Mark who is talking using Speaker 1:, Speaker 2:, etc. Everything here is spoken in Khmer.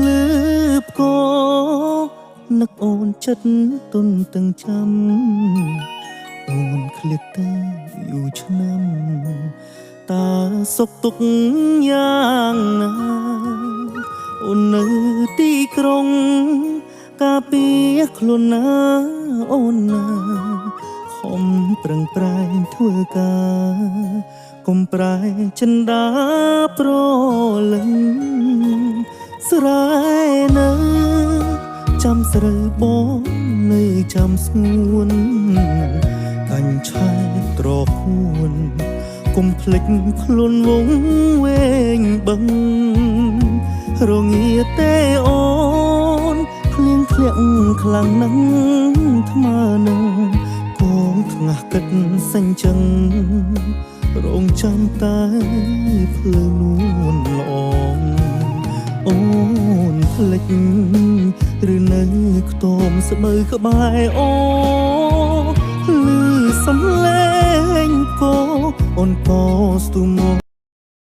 Speaker 1: លឺផ្គរនឹកអូនចិត្តទុនទាំងចាំអូនឃ្លាតទៅយូរឆ្នាំតើសុខទុក្ខយ៉ាងណាអូននៅទីក្រុងការពារខ្លួនណាអូនណាខំប្រឹងប្រែងធ្វើការកុំប្រែចិន្តាប្រលឹងស្រែនៅចាំស្រូវបងនៅចាំស្ងួនកាញ់ឆែកត្រគួន កុំភ្លេចខ្លួនវងវែងបឹងរងាទេអូនភ្លៀងធ្លាក់ខ្លាំងណាស់ថ្មនឹងគងថ្ងាស់គិតសេញចឹងរងចាំតែភ្លើនួនល្អងអូនភ្លេចឬនៅខ្ទមស្បូវក្បែរអូលឺសំឡេងកអូនកស្ទូមក។